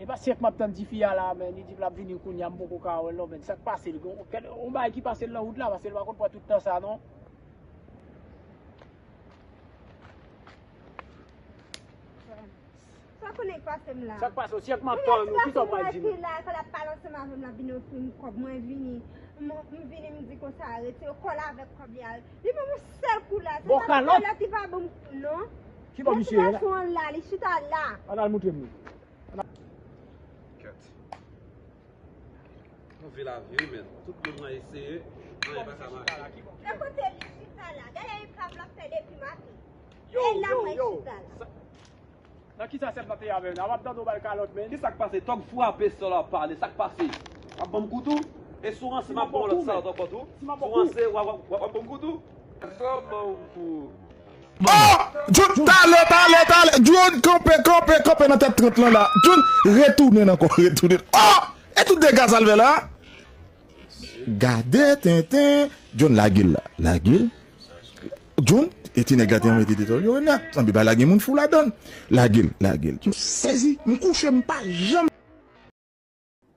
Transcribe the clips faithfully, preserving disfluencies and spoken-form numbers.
E pa syèk m ap tann tifi a la, men li di l ap vini kounye a, m poko ka wè l non, men sa k pase l? Gen yon, yon bagay ki pase l nan wout la, paske l pa konn pran tout tan sa non. Sa konnen k pase m la. Sa k pase w? Syèk m ap tann ou, kisa w pral di m? Mwen la, fò l ap pale ansanm avè m, l ap vin ofri m kòb, mwen vini. M, m vini, m di konsa, retire kò l avèk kòb li a. Li ban m yon sèl kou la, se pa kalòt li pa ban m kou non. Ki bò misye ye la? Gason an la, li chita la. Ann al montre m li. Kèt. Move lavi wi, men. Tout moun mwen eseye, anyen pa ka mache. E kote li chita la? Gade epav l ap fè depi maten. E la mwen chita la. Nan kisa sèm nan te avè w la? W ap tande w ba l kalòt, men. Kisa k pase? Tòg frape sèl ap pale. Sa k pase? W ap ban m kou tou? E si w ranse m ap ba w lòt salòt ankò tou? Si w ranse, w ap, w ap, w ap ban m kou tou? Sa ban w kou? Oh! John, talè, talè, talè. John, kanpe, kanpe, kanpe nan tèt trant lan la. John, retounen ankò, retounen. Oh! E tout dega sa l fè la? Gade tenten. John, lage l la. Lage l. John, e ti nèg la te anmete detòl yo nèt. Sanble pa lage moun fou ladan l. Lage l, lage l. M sezi, m kouche, m pa janm.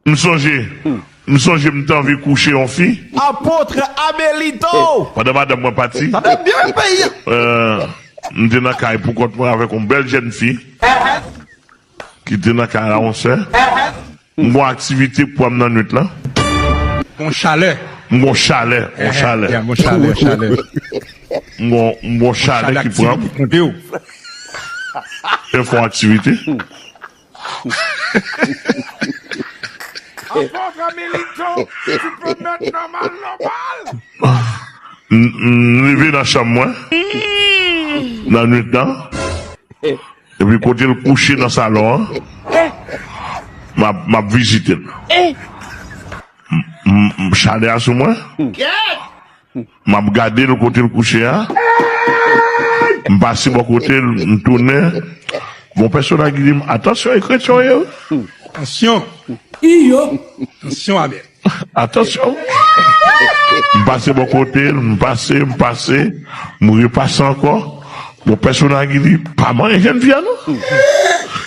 M sonje, m sonje m t anvi kouche yon fi. Apôtre Amelito! Pandan madanm mwen pati, sa fè byen peyi a. Euh, m te nan kay pou kont mwen avèk yon bèl jèn fi ki te nan kay la, yon sè. M gon aktivite pou pran m nan nwit lan. Gon chalè. M gon chalè, gon chalè. Yeah, gon chalè, chalè. M gon, m gon chalè ki pran m. Ki konte w. E fè yon aktivite. Apôtre Amelito, tu peux maintenant mal, normal. M, m leve nan chanm mwen nan nwit lan. Epi kote l kouche nan salon an, m ap, m ap vizite l. M, m, m chalè a sou mwen. M ap gade l kote l kouche a. M pase bò kote l, m tounen. Gon pèsonaj ki di m, "Atansyon, e kretyen w ye wi." Atansyon. Iyo. Atansyon, Abèl. Atansyon. M pase bò kote l, m pase, m pase, m repase ankò. Gon pèsonaj ki di, "Pa manyen jèn fi a non.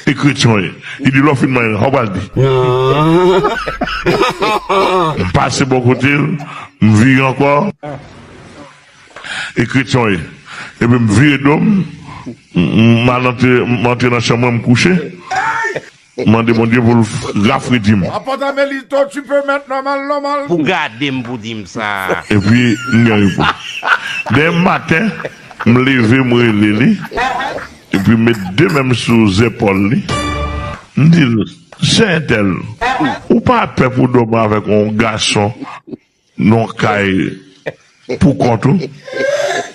E kretyen w ye." Li di, "Lè w fin manyen l, sa w pral di?" M pase bò kote l, m vire ankò. E kretyen w ye. Epi m vire do m, m, m al antre, m antre nan chanm mwen, m kouche. M mande Bondye pou l f-, rafredi m. Apôtre Amelito, tu peux maintenant mal, normal. Pou gade m, pou di m sa. Epi, m gen repons. Demen maten, m leve, m rele li. Epi, m met de men m sou zepòl li. M di l, "Sè entèl, ou pa pè pou dòmi avèk yon gason nan kay pou kont ou?"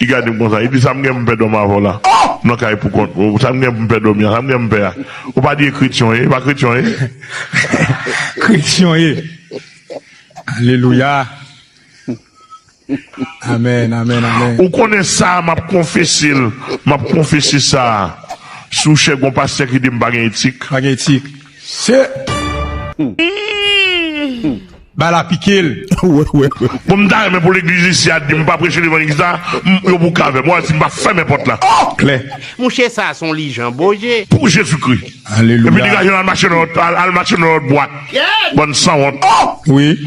Li gade m konsa, li di, "Sa m gen pou m pè dòmi avè w la? Nan kay pou kont ou, sa m gen pou m pè dòmi a, sa m gen pou m pè a?" Ou pa di e kretyen w ye, e pa kretyen w ye? Kretyen w ye. Alelouya. Amèn, amèn, amèn. Ou konnen sa, m ap konfese l, m ap konfese sa. Sou chè gon pastè ki di m pa gen etik. Pa gen etik. Se. Ba la pike l. Wè, wè, wè. Bon, m ta renmen pou legliz isi a di m pa preche levanjil sa, m, yo bouke avè m. Mwen di m pa fèmen pòt la. Klè. Mouche sa se yon lijan boje. Pou Jezikri. Alelouya. Epi degaje w al mache nan lòt, al, al mache nan lòt bwat. Bann sanwont. Wi.